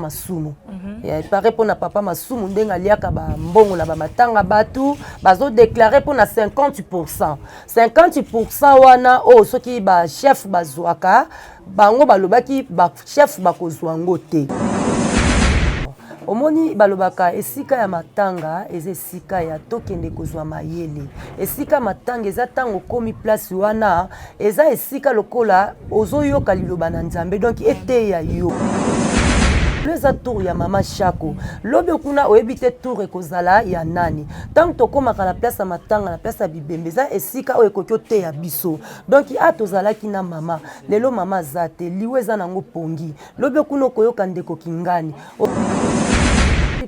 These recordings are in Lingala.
Masumu. Il paraît mpona papa Masumu, ndenge aliaka bambongo na bamatanga, bato bazodéclarer mpona 50%. 50% wana oyo soki bachef bazwaka, bango balobaki bachef bakozwa yango te. Omoni, balobaka esika ya matanga eza esika ya tokende kozwa mayele. Esika matanga eza, ntango okomi place wana, eza esika lokola ozoyoka liloba na Nzambe, donc eteya yo. Eza tour ya mama Shako, lobi okuna oyebi te tour ekozala ya nani. Ntango tokómaka na place ya matanga, na place ya bibembe, eza esika oyo ekoki oteya biso. Donc a tozalaki na mama, lelo mama aza te, liwa eza nango pongi, lobi okuna okoyoka ndeko kingani.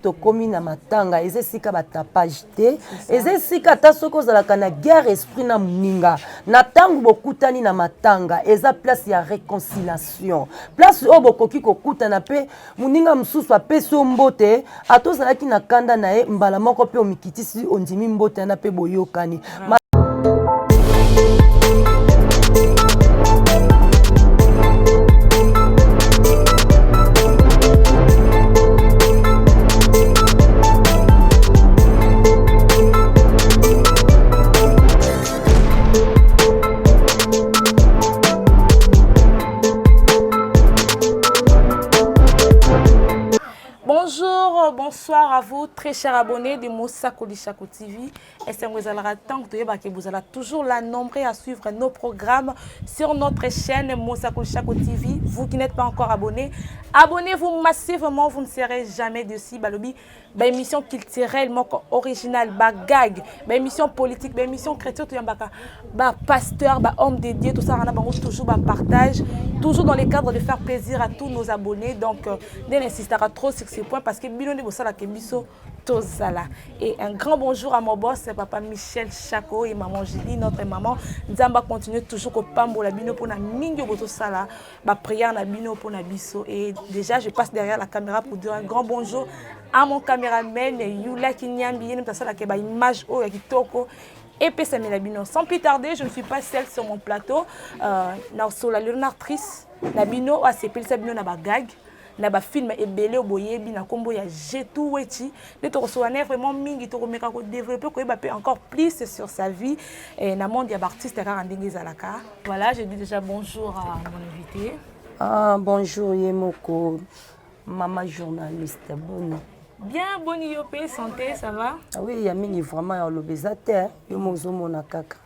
Tokómi na matanga, eza esika batapage te, eza esika ata soki ozalaka na guerre esprit na moninga, na ntango bokutani na matanga, eza place ya réconciliation, place oyo bokoki kokutana mpe moninga mosusu apesi yo mbote, ata ozalaki na kanda na ye, mbala moko mpe omikitisi, ondimi mbote wana mpe boyokani. Bonjour, bonsoir à vous, très chers abonnés de Mosakoli Chako TV. Esengo ezalaka ntango toyebaka bozala toujours là, nombreux à suivre nos programmes sur notre chaîne Mosakoli Chako TV. Vous qui n'êtes pas encore abonnés, abonnez-vous massivement, vous ne serez jamais déçus. Balobi, ba émission culturelle moko originale, ba gag, ba émission politique, ba émission chrétien, toyambaka ba pasteur, ba homme de Dieu, tout ça, on a bango toujours ba partage, toujours dans le cadre de faire plaisir à tous nos abonnés. Donc, nde n'insistera trop sur ce point parce que bino nde bosalaka biso tozala. Et un grand bonjour à mon boss, papa Michel Chako, et maman Julie, notre maman. Nzambe continue toujours kopambola bino mpona mingi oyo bozosala, baprière na bino mpona biso. Et déjà, je passe derrière la caméra pour dire un grand bonjour à mon caméraman Yula Kinyambi, ye moto asalaka baimage oyo ya kitoko epesamela bino. Sans plus tarder, je ne suis pas seule sur mon plateau. Nasola lelo na actrice na bino oyo asepelisa bino na bagag, na bafilm ebele oyo boyebi na nkombo ya Jetu Weti. Nde tokosola ne vraiment mingi, tokomeka kodévelopper, koyeba mpe encore plus sur sa vie na monde ya baartiste, kaka ndenge ezalaka. Voilà, je dis déjà bonjour à mon invité. Ah, bonjour ye moko mama journaliste, boni? Bien, boni yo mpe, santé, ça va? Ah oui, ya mingi vraiment ya oloba eza te, yo mo ozomona kaka.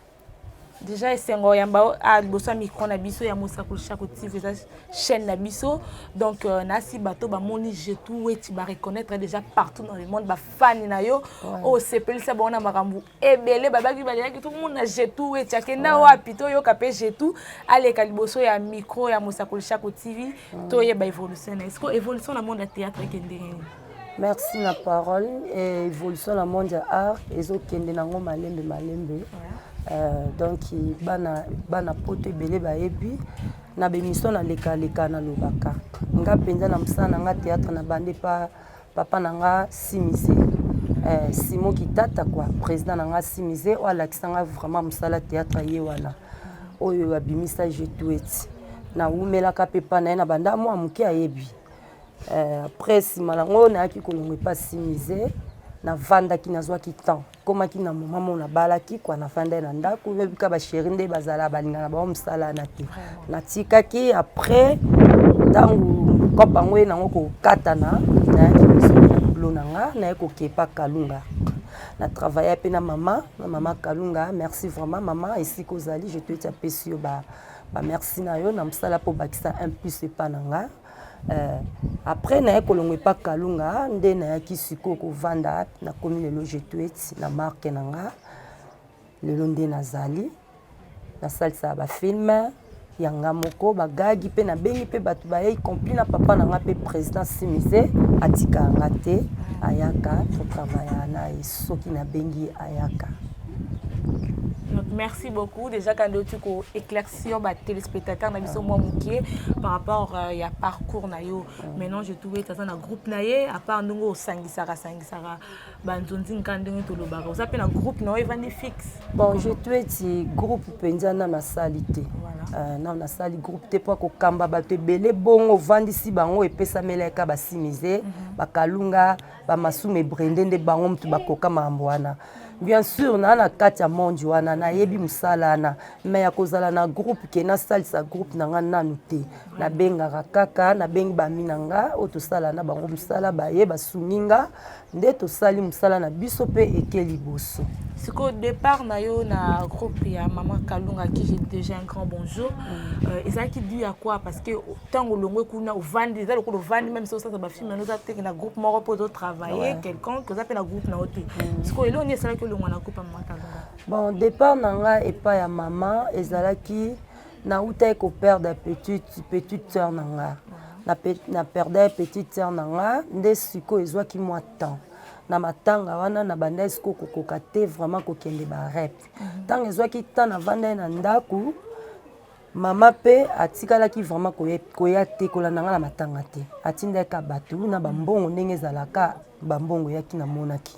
Déjà esengo yamba liboso ya micro na biso ya Mosakoli Chako TV, eza chaîne na biso. Donc nasi bato bamoni Jetu Weti, bareconnaître déjà partout dans le monde, bafani na yo oyo osepelisa bango na makambo ebele. Babaki balelaki tomona Jetu Weti akenda wapi, toyoka mpe Jetu aleka liboso ya micro ya Mosakoli Chako TV, toyeba évolution na ye. Évolution na monde ya théâtre ekende nini? Merci na parole. Évolution na monde ya art ezokende nango malembe malembe. Donc bana, bana poto ebele bayebi na bémission nalekaleka, nalobaka nga mpenza na mosala na nga théâtre, na bande pa papa na nga Simise, Simo Kitata quoi, président na nga Simise, oyo alakisa nga vraiment mosala théâtre. Ye wana oyo abimisa Jetu Weti. Nawumelaka mpe pa na ye na banda mwa moke, ayebi. Après nsima nango nayaki kolongwa epa Simise, navandaki, nazwaki temps, komaki na moma mo nabalaki kua, nafandai na ndako, oyebika bachéri nde bazala, balingana bango mosala wana te, natikaki. Après ntango kope yango ye nango kokatana, nayaki kozongela boulot na nga, naye kokepa Kalunga, na travaille mpe na mama, na mama Kalunga. Merci vraiment mama, esika ozali, je toyeti apesi yo bamerci na yo na mosala mpo bakisa un plus epa na nga. Après naye kolongwa epa Kalunga, nde nayaki sikoyo kovanda, nakomi lelo Jetueti na marque na nga. Lelo nde nazali nasalisaka bafilm ya nga moko, bagagi mpe nabengi mpe bato bayei compli na papa na nga mpe président Simise atikaka nga te, ayaka, totravaillaka na ye, soki nabengi ye ayaka. Merci beaucoup. Déjà, quand tu éclaircir ba téléspectateurs na biso mwa moke par rapport ya parcours na yo. Maintenant, je trouve que na groupe na ye, à part ndongo osangisaka sangisaka banzonzi nka ndenge tolobaka. Oza pe na groupe na yo evandi fixe? Bon, je ti groupe mpenza na nasali te. Na nasali groupe te mpo kokamba bato ebele bongo ovandisi bango epesamelaka basimize, bakalunga, bamasumu ebrende nde bango mutu bakoka makambo wana. Bien sûr, naa na kati ya monde wana, nayebi mosala wana, mais ya kozala na groupe ke nasalisa groupe na nga nanu te. Nabengaka kaka, nabengi bami na nga oyo tosala na bango mosala, baye basungi nga nde tosali mosala na biso mpe eke liboso. Sikoyo, départ na yo na groupe ya Mama Kalunga, qui j'ai déjà un grand bonjour, ezalaki dû à quoi? Parce que ntango olongwe kuna, ovandi, eza lokola ovandi, même soki osala bafilm yango, oza teke na groupe moko mpo ozotravaille quelconque, oza mpe na groupe na yo te. Sikoyo, eloko nini esalaki olongwa na groupe ya Mama Kalunga? Bon, départ na nga epai ya mama ezalaki nautaki koperdre petite sœur na nga. Na perdre petite sœur na nga nde sikoyo ezwaki mwa temps na matanga wana. Na bandaki sikoyo kokoka te vraiment kokende barep. Ntango ezwaki temps, navandai na ndako, mama mpe atikalaki vraiment koya te kolanda nga na matanga te. Atindaka bato na bambongo ndenge ezalaka, bambongo eyaki, namonaki.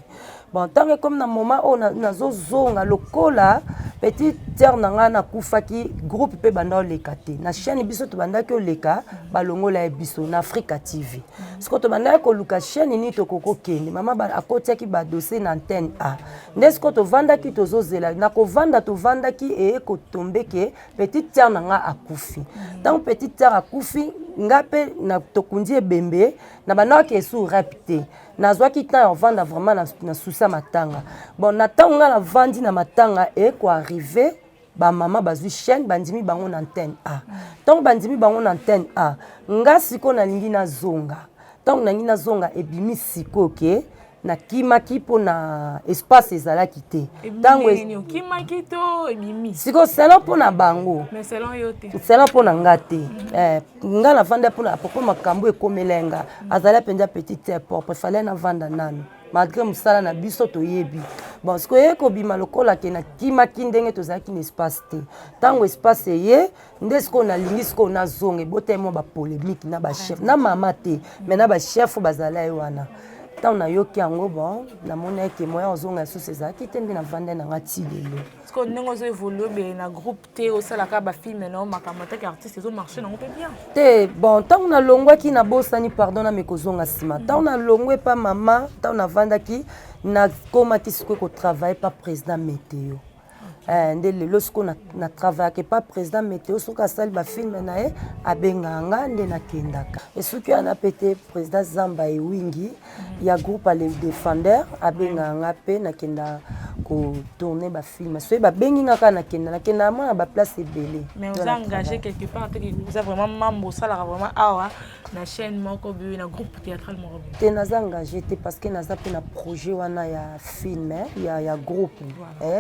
Bon, ntango ekomi na moment oyo nazozonga, lokola petite sœur na ngai nakufaki, groupe mpe banda oleka te na chaîne biso tobandaki oleka, balongola ye biso na Africa TV. Sikoyo tobandaki koluka chaîne nini tokoki kokende. Mama akotiaki badossier na Antenne A nde sikoyo tovandaki, tozozela. Na kovanda tovandaki, eye kotombe ke petite sœur na nga akufi. Ntango petite sœur akufi, nga mpe tokundi ebembe na bandaki esu rep te. Nazwaki temps ya kovanda vraiment na susi ya matanga. Bon, na ntango nga navandi na matanga, eye koarrive bamama bazwi chaîne, bandimi bango na Antenne A. Ntango bandimi bango na Antenne A, nga sikoyo nalingi nazonga. Ntango nalingi nazonga, ebimi sikoyo ke nakimaki mpona espace ezalaki te. Ntango okimaki to ebimi? Sikoyo, selon mpona bango. Mais selon yo te? Selon mpo na nga te. Nga navanda mpona apopo makambo ekomela nga, azali mpenza petite propre, fallait navanda nanu malgré mosala na biso toyebi. Bon, sikoyo eye kobima lokola ke nakimaki ndenge tozalaki na espace te. Ntango espace eye nde sikoyo nalingi sikoyo nazonga, ebotaki mwa bapolémique na bachef na mama te, mais na bachef bazala ye wana. Ntango nayoki yango, bon, namoni eke moya ozonga lisusu ezalaki te, nde navanda na nga ti lelo. Sikoyo, ndenge ozo évolue boye na groupe te, osalaka bafilm na yo, makambo ataki artiste ezomarche nango mpe bien? Te, bon, ntango nalongwaki, nabosani, pardon, name kozonga nsima. Ntango nalongwe epa mama, ntango navandaki, nakomaki sikoyo kotravaille pa président Météo. Nde lelo sikoyo na travaillaka epa président Météo. Soki asali bafilm na ye, abengaka nga nde nakendaka. Esuki wana mpe te, président Zamba Ewingi ya groupe ale Défendeur abengaka nga mpe nakenda kotourne bafilm. Soki babengi nga kaka, nakenda, nakendaka mwa na baplace ebele. Mais oza engagé quelque part te? Oza vraiment membre, osalaka vraiment awa na chaîne moko boye, na groupe théâtral moko boye? Te, naza engagé te, parce que naza mpe na projet wana ya film ya groupe.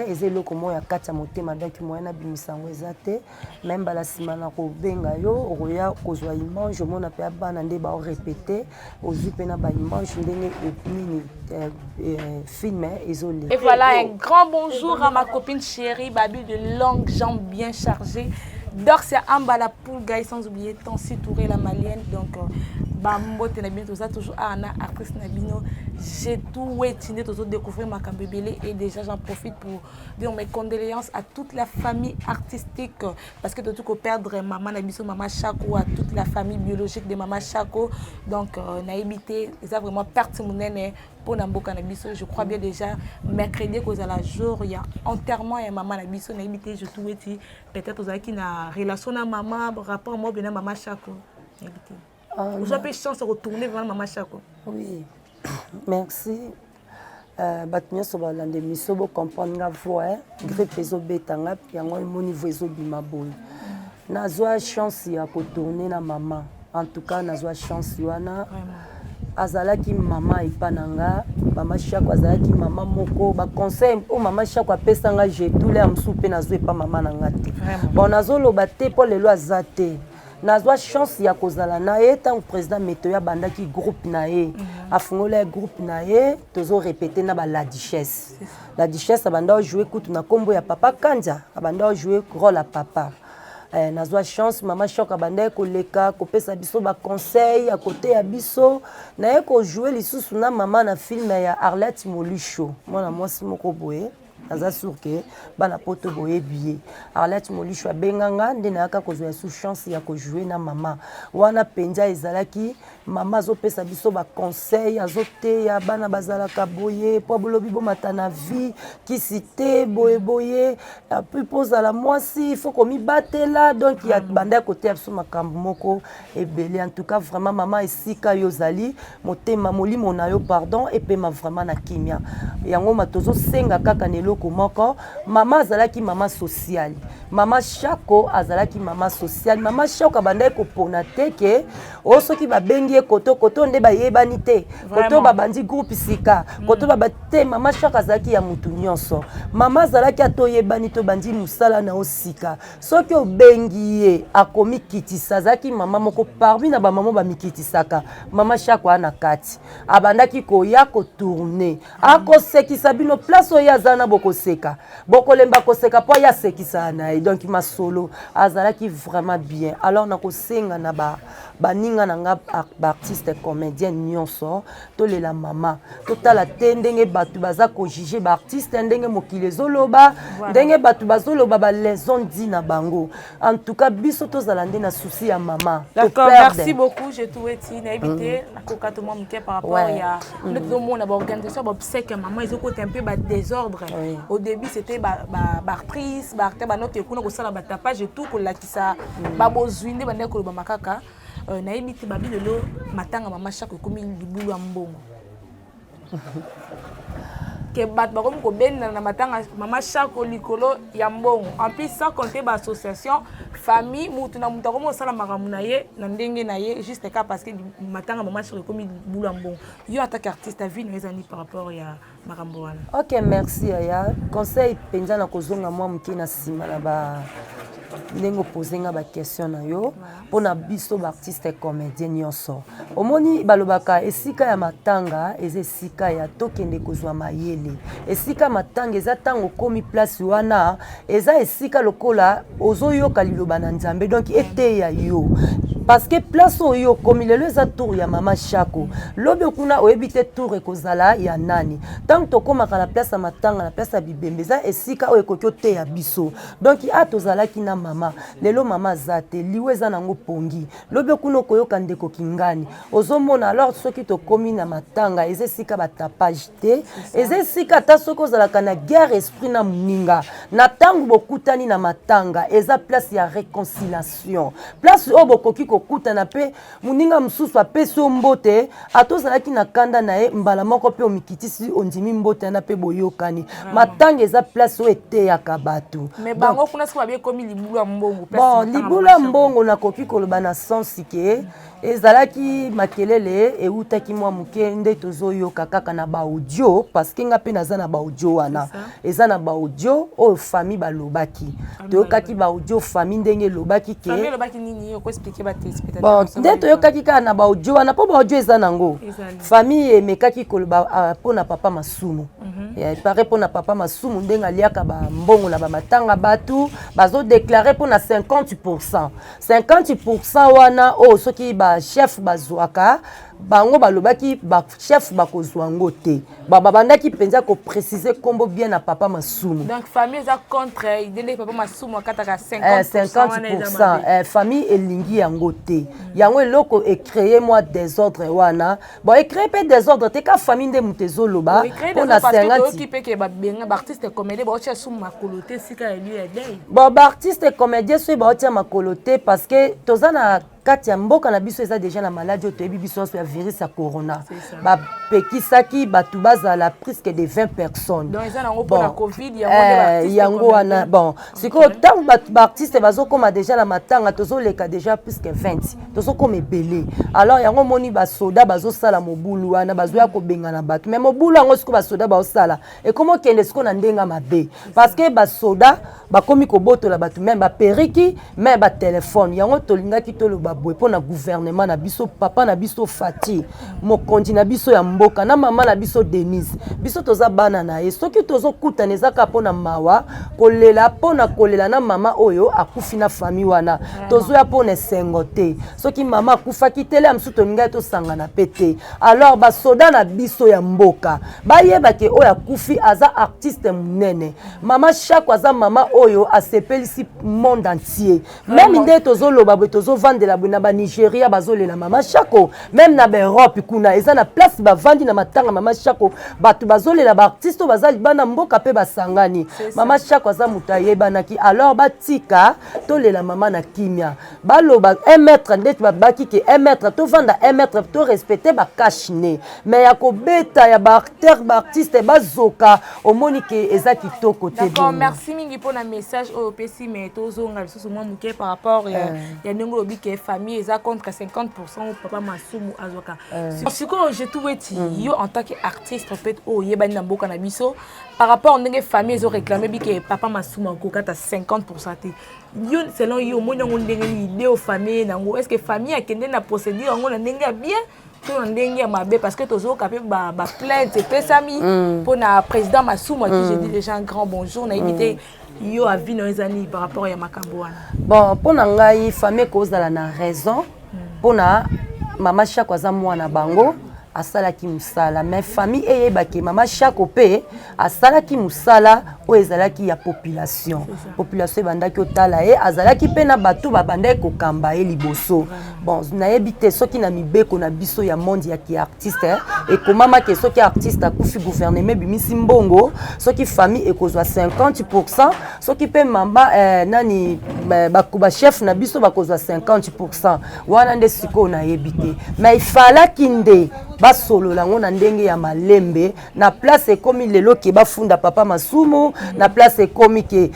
Eza eloko moko ya kati ya motema, donc moyen nabimisa yango eza te. Me mbala nsima na kobenga yo, okoya kozwa image, omona mpe ya bana nde baorépéte, ozwi mpe na baimage ndenge nini film ezoleka. Et voilà, un grand bonjour à ma copine chérie, Babi de longues jambes bien chargées. Dorcia Amba, la poule guy, sans oublier Tansi Touré, la malienne. Donc, bambote na bino, toza toujours awa na actrice na bino Jetou Weti, nde tozodécouvrir makambo ebele. Et déjà, j'en profite pour dire mes condoléances à toute la famille artistique, parce que totu koperdre mama na biso, Mama Chako, à toute la famille biologique de Mama Chako. Donc nayebi te, eza vraiment perte monene mpona mboka na biso. Je crois bien, déjà mercredi kozala jour ya enterrement ya mama na biso. Nayebi te, Jetou Weti, peut-être ozalaki na relation na mama, rapport moko na Mama Chako, nayebi te. Ozwa mpe chance ya kotourner vraiment Mama Chako? Oui, merci. Bato nyonso balanda émission, bocomprendre nga voix, grippe ezobeta nga, yango emoni voix ezobima boye. Nazwa chance ya kotourne na mama. En tout cas, nazwa chance wana. Azalaki mama epa na nga. Mama Shako azalaki mama moko, baconseil oyo mama Shako apesa nga, jetule ya mosusu mpe nazwa epa mama na nga te. Bon, nazoloba te mpo lelo aza te. Nazwa chance ya kozala na ye ntango président Metoyo abandaki groupe na ye. Afungola ye groupe na ye, tozorépéter na ba La Duchesse. La Duchesse abanda ojouer kutu na nkombo ya papa Kandia, abanda ojouer rôle ya papa. Nazwa chance, mama Shako abandaki koleka kopesa biso baconseil ya koteya biso. Naye kojouer lisusu na mama na film ya Arlette Molisho, mwana mwasi moko boye, naza sûr ke bana Poto boyebi ye. Arlette Molisho abenganga nde nayaka kozwa yasu chance ya kojouer na mama wana. Mpenza ezalaki mama azopesa biso baconseil, azoteya bana bazalaka boye mpo bolobi bomata na vie kisi te, boye boye, puis mpo ozala mwasi faut komibatela. Donc banda koteya biso makambo moko ebele. En tout cas, vraiment, mama, esika yo ozali, motema, molimo na yo, pardon, epema vraiment na kimia. Yango ma tozosenga kaka na eloko moko: mama azalaki mama sociale, mama Shako azalaki mama sociale. Mama Shako abandaki kopona te ke o soki babengi ye koto koto nde bayebani te, koto babandi groupe sika, koto baba te. Mama Shako azalaki ya mutu nyonso. Mama azalaki ata oyebani to bandi mosala na yo sika, soki obengi ye akomikitisa. Azalaki mama moko parmi na bamama bamikitisaka. Mama Shako aa na kati, abandaki koya kotourner, akosekisa bino. Place oyo aza na bokoseka, bokolemba koseka mpo aye asekisaka na ye. Donc masolo azalaki vraiment bien. Alors nakosenga na baninga na nga baartiste comédien nyonso, tolela mama, totala te ndenge bato baza kojuger baartiste, ndenge mokili ezoloba, ndenge bato bazoloba balaison di na bango. En tout cas, biso tozala nde na souci ya mama. D'accord, merci beaucoup. Je toueti nayebi te nakoka to mwa moke par rapport ya nde tozomona baorganisation baobsèque ya mama ezokota un peu badésordre. Au début, c'était baactrice, baacteur banoke kuna kosala batapage et tout, kolakisa babozwi nde bandeki kolobama kaka. Nayebi te, babi lelo matanga mama Shako ekomi libulu ya mbongo, ke bato bakomi kobendana na matanga mama Shako likolo ya mbongo. En plus, sans compter baassociation, famille, mutu na mutu akomi kosala makambo na ye na ndenge na ye, juste ka parce que matanga mama Shako ekomi libulu ya mbongo. Yo en tant qu'artiste, avis na ezani par rapport ya makambo wana? Ok, merci yaya. Conseil mpenza na kozonga mwa moke na nsima na ba ndenge opose nga baquestion na yo, mpona biso baartiste comédien nyonso, omoni balobaka esika ya matanga eza esika ya tokende kozwa mayele. Esika matanga eza, ntango okomi place wana, eza esika lokola ozoyoka liloba na Nzambe, donc eteya yo, parce que place oyo okomi lelo eza tour ya mama Shako, lobi okuna oyebi te tour ekozala ya nani. Ntango tokómaka na place ya matanga, na place ya bibembe, eza esika oyo ekoki oteya biso. Donc a tozalaki na mama, lelo mama aza te, liwa eza nango pongi, lobi okuna okoyoka ndeko kingani ozomona. Alors soki tokómi na matanga, eza esika batapage te, eza esika ata soki ozalaka na guerre esprit na moninga, na ntango bokutani na matanga, eza place ya réconciliation, place oyo bokoki kokutana mpe moninga mosusu apesi yo mbote, ata ozalaki na kanda na ye, mbala moko mpe omikitisi, ondimi mbote wana mpe boyokani. Matanga eza place oyo eteyaka bato. Mais bango kuna soki babi ekomi libulu ya mbongo? Bon, libulu ya mbongo, nakoki koloba na sens ke ezalaki makelele eutaki mwa moke nde tozoyoka kaka na baaudio, parce que nga mpe naza na baaudio wana. Eza na baaudio oyo famille balobaki, toyokaki baaudio famille ndenge elobaki ke bon, nde toyokaki kaka na baaudio wana, mpo baaudio eza nango. Famille emekaki koloba mpona papa Masumu, pare mpona papa Masumu ndenge aliaka bambongo na bamatanga, bato bazodéclarer mpona 50, 50 wana oyo soki bachef bazwaka, bango balobaki bachef bakozwa yango te. Babandaki mpenza kopréciser nkombo bien na papa Masumu. Donc famille eza contre ndenge papa Masumu akataka 50? 50, famille elingi yango te. Yango eloko ecréer mwa désordre wana. Bon, ecréer mpe désordre te, ka famille nde moto ezoloba. Mpona 50 mpe ke babenga baartiste comédien baotia su makolo te esika ya lieu ya deuil. Bon, baartiste comédien soki baotia makolo te, parce que toza na Kati ya mboka na biso eza déjà na maladie oyo toyebi biso nyonso ya virus ya corona. Bapekisaki bato bazala presque de 20 personnes. Donc eza nango mpona Covid yango nde baartiste yango wana. Bon, sikoyo ntango bato baartiste bazokóma déjà na matanga, tozoleka déjà plus que 20, tozokóma ebele. Alors yango omoni basoda bazosala mobulu wana, bazoya kobengana bato. Mais mobulu yango sikoyo basoda baosala ekómi okende sikoyo na ndenge mabe, parce que basoda bakomi kobotola bato même baperruque, même batéléphone. Yango tolingaki toloba boye mpo na gouvernement na biso, papa na biso Fati, mokonzi na biso ya mboka, na mama na biso Denise. Biso toza bana na ye. Soki tozokutana, eza kaka mpo na mawa, kolela, mpo na kolela na mama oyo akufi na famille wana. Tozoya mpo na esengo te. Soki mama akufaki tele ya mosusu, tolingaki tosangana mpe te. Alors basoda na biso ya mboka bayebake oyo akufi aza artiste monene. Mama Shako aza mama oyo asepelisi monde entier. Même nde tozoloba boye, tozovandela boye, na Banigeria bazolela mama Shako, même na baEurope kuna eza na place bavandi na matanga mama Shako, bato bazolela, baartiste oyo baza libanda mboka mpe basangani. Mama Shako aza moto ayebanaki. Alors batika tolela mama na kimia. Baloba 1 mètre, ndeti babaki ke 1 mètre, tovanda 1 mètre, torespecte bacache-nez. Mais ya kobeta ya baacteur, baartiste bazoka, omoni ke eza kitoko te. D'accord, merci mingi mpona message oyo opesi. Mais tozonga lisusu mwa moke par rapport ya ndenge olobi ke famille eza contre 50 papa Masumu azwaka. Sikoyo je eti yo en tant que artiste peut oyo oyebani na mboka na biso, par rapport ndenge famille ezoréclame bike papa Masumu akokata 50 te, yo, selon yo, omoni yango ndenge nini? Idée o famille nango, est ce que famille akende na procédure yango na ndenge ya bien to na ndenge ya mabe? Parce que tozoyoka mpe baplainte epesami mpona président Masumu, à qui je dis déjà un grand bonjour. Nayebi te, yo avis na yo eza nini par rapport ya makambo wana? Bon, mpo na ngai, famille ekozala na raison mpona mama Shako aza mwana bango, asalaki mosala. Mais famille eyebaki mama Shako mpe asalaki mosala oyo ezalaki ya population. Population ebandaki otala ye, azalaki mpe na bato babandaki kokamba ye liboso. Bon, nayebi te soki na mibeko na biso ya monde ya kiartiste ekomamaki soki artiste akufi, gouvernement ebimisi mbongo, soki famille ekozwa 50, soki mpe mama nani, bachef na biso bakozwa 50. Wana nde sikoyo nayebi te. Mais ifalaki nde basolola yango na ndenge ya malembe. Na place ekomi lelo ke bafunda papa Masumu, na place ekomi ke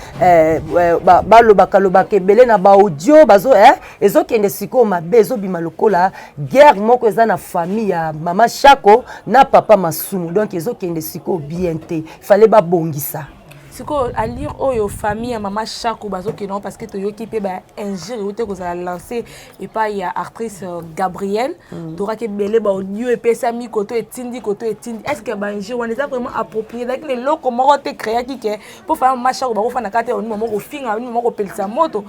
balobaka lobaka ebele na baaudio bazo ezokende sikoyo mabe, ezobima lokola guerre moko eza na famille ya mama Shako na papa Masumu. Donc ezokende sikoyo bien te, fallait babongisa. Sikoyo alire oyo famille ya mama Shako bazokende yango, parce que toyoki mpe bainjure euti kozala lancé epai ya actrice Gabriel. Tokaki ebele baaudio epesami koto etindi, koto etindi. Est ce que bainjure wana eza vraiment approprié? Ezalaki na eloko moko te créaki ke mpo famille mama Shako bakofanda kaka te, oni mama kofinga, oni mama kopelisa moto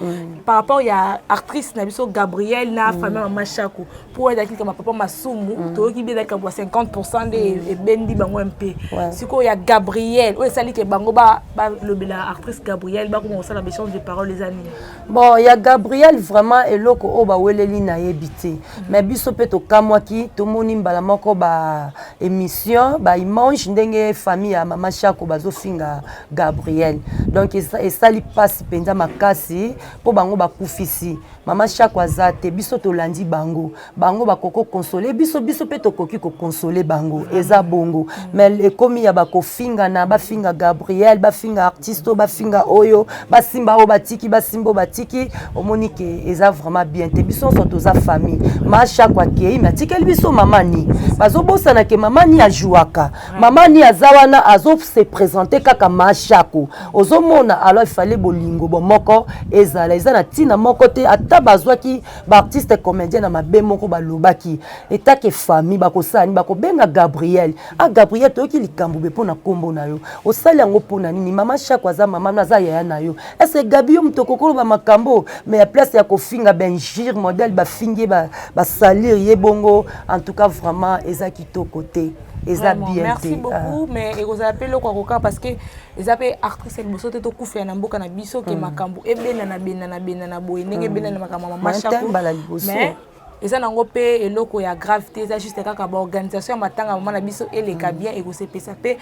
par rapport ya actrice na biso Gabriel na famille ya mama Shako, mpo ezalaki kama papa Masumu. Toyoki bi ezalaki kambo ya 50 nde ebendi bango mpe. Sikoyo ya Gabriel oyo esali ke bango balobela actrice Gabriel, bakoma kosala baéchange de parole, eza nini? Bon, ya Gabriel, vraiment eloko oyo baweleli nayebi te. Mais biso mpe tokamwaki, tomoni mbala moko ba émission, baimage, ndenge famille ya mama Shako bazofinga Gabriel. Donc esali mpasi mpenza makasi, mpo bango bakufisi mama Shako aza te. Biso tolandi bango, bango bakoki koconsoler biso, biso mpe tokoki koconsoler bango, eza bongo. Mais ekomi ya bakofingana, bafinga Gabriel, bafinga artiste oyo, bafinga oyo, basimba oyo batiki, basimba oyo batiki, omoni ke eza vraiment bien te. Biso nyonso toza famille. Ma Shako akei, me atikeli biso mama ni. Bazobosana ke mama ni ajouaka, mama ni aza wana, azose présente kaka ma Shako, ozomona. Alors ifale bolingo bo moko ezala. Eza na ntina moko te. Ata bazwaki baartiste comédien na mabe moko balobaki, etake famille bakosala nini? Bakobenga Gabriel: "A Gabriel, toyoki likambo be mpo na nkombo na yo, osali yango mpo na nini? Mama Shako aza mama no, aza yaya na yo. Ese Gabi, yo moto okokoloba makambo?" Mais ya place ya kofinga, bainjure modèle bafingi ye, basalir ye bongo, en tout cas vraiment eza kitoko te, eza bien. Merci beaucoup. Mais ekozala mpe eloko ya koka, parce que eza mpe actrice ya liboso te tokufela na mboka na biso ke makambo ebendana bendana bendana boye ndenge ebendana makambo ya mama Shako. Mbala liboso. Mais Eza nango mpe eloko ya grave te, eza juste kaka baorganisation ya matanga mama na biso eleka bien, ekosepesa mpe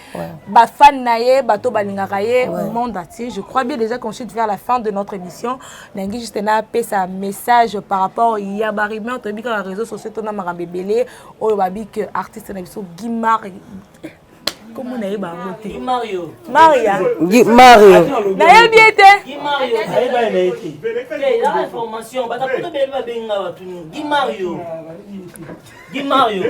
bafan na ye, bato balingaka ye monde entier. Je crois bien déjà qu'on chute vers la fin de notre émission. Nangi juste napesa message par rapport ya barumeur. Toyebi kaka réseaux sociaux, tona makambo ebele oyo babi ke artiste na biso Guimar, kombo nayeba yango te. Mario. Maria. Mario. Nayebi ye te. Guy Mario. Ayeba na ye te. Te, eza information. Bato poto bele babenga bato nini? Guy Mario. Guy Mario.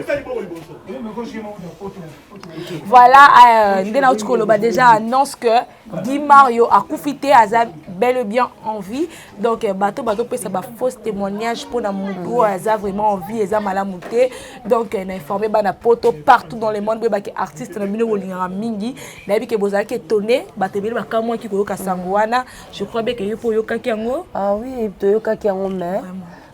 Voilà, nde nauti koloba déjà, annonce que Guy Mario akufi te, aza bel et bien en vie. Donc bato bazopesa bafausse témoignage mpona motu oyo aza vraiment en vie, eza malamu te. Donc na informé bana poto partout dans le monde, boyebaki artiste na bino bolingaka mingi. Nayebi ke bozalaki étonné, bato ebele bakamwaki koyoka sango wana. Je crois bien ke yo mpo oyokaki yango. Ah oui, toyokaki yango, mais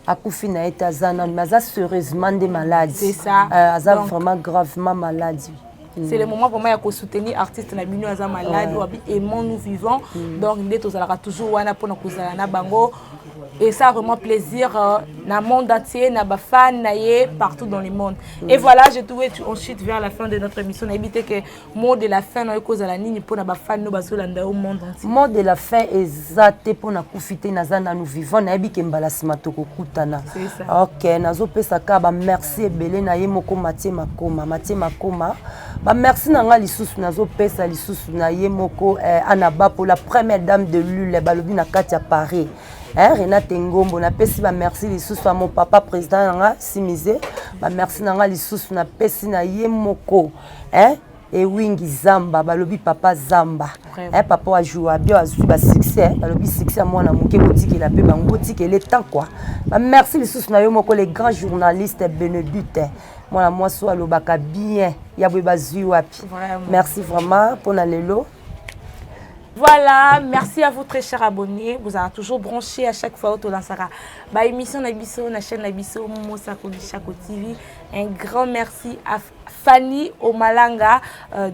akufi na ye te, aza nanu, mais aza sérieusement nde malade. C'est ça. Aza vraiment gravement malade. C'est le moment vraiment ya kosoutenir artiste na bino aza malade, oyo abi aimons nous vivons. Donc nde tozalaka toujours wana mpona kozala na bango et ça vraiment plaisir na monde entier, na bafan na ye partout dans le monde. Et voilà, je trouve on chute vers la fin de notre émission. Nayebi te ke mot de la fin na yo kozala nini mpona bafan no bazolanda yo monde entier? Mot de la fin eza te, mpona kufi te, naza nanu vivant. Nayebi ke mbala nsima tokokutana. C'est ça. Ok, nazopesa kaka bamerci ebele na ye moko Matie Makoma. Matie Makoma, bamerci na nga lisusu nazopesa lisusu na ye moko Ana Bapo, la première dame de lule, balobi na kati ya Paris, hein, Renate Ngombo. Napesi bamerci lisusu ya mon papa président na nga Simize. Bamerci na nga lisusu napesi na ye moko, hein, Ewingi Zamba, balobi papa Zamba. Vraiment. Hein, papa ajoua bien, azwi basuccès, balobi succès ya mwana moke, botikela mpe bango, botikela etan quoi. Bamerci lisusu na yo moko le grand journaliste Benedute, mwana mwasi oyo alobaka bien ya boye, bazwi wapi? Vraiment. Merci vraiment mpona lelo. Voilà, merci à vous, très chers abonnés. Vous avez toujours branché à chaque fois au Lansara. Bah, émission na biso, na chaîne na biso, Mosako Chako TV. Un grand merci à Fanny Omalanga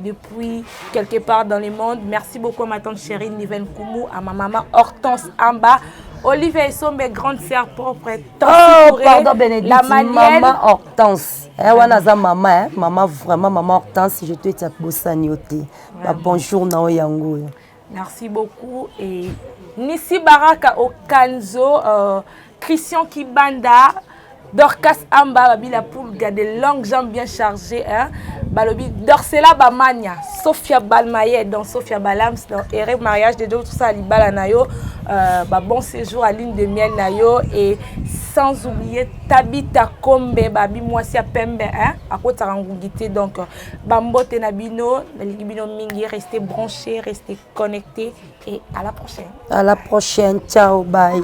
depuis quelque part dans le monde. Merci beaucoup à ma tante chérie Niven Koumou, à ma maman Hortense Amba, Olivier Esombe, grande sœur propre. Oh, pardon Bénédicte, la Malienne. Maman Hortense. Eh, wana aza mama, eh? Mama vraiment, maman Hortense, je te tia bosani yo te. Ba bonjour na oyo yango oyo. Merci beaucoup. Et Nissi Baraka Okanzo, Christian Kibanda, Dorcas Amba, Babi la Poulga, des longues jambes bien chargées. Hein? Balobi, Dorcela Bamania, Sophia Balmaye, dans Sophia Balams, dans Eré Mariage de tout ça, Libala Nayo, bah, bon séjour à lune de miel Nayo, et sans oublier Tabita Kombe, Babi Mwasia Pembe, hein? À côté de donc, Bambote na bino, Bino mingi, restez branchés, restez connectés, et à la prochaine. À la prochaine, ciao, bye.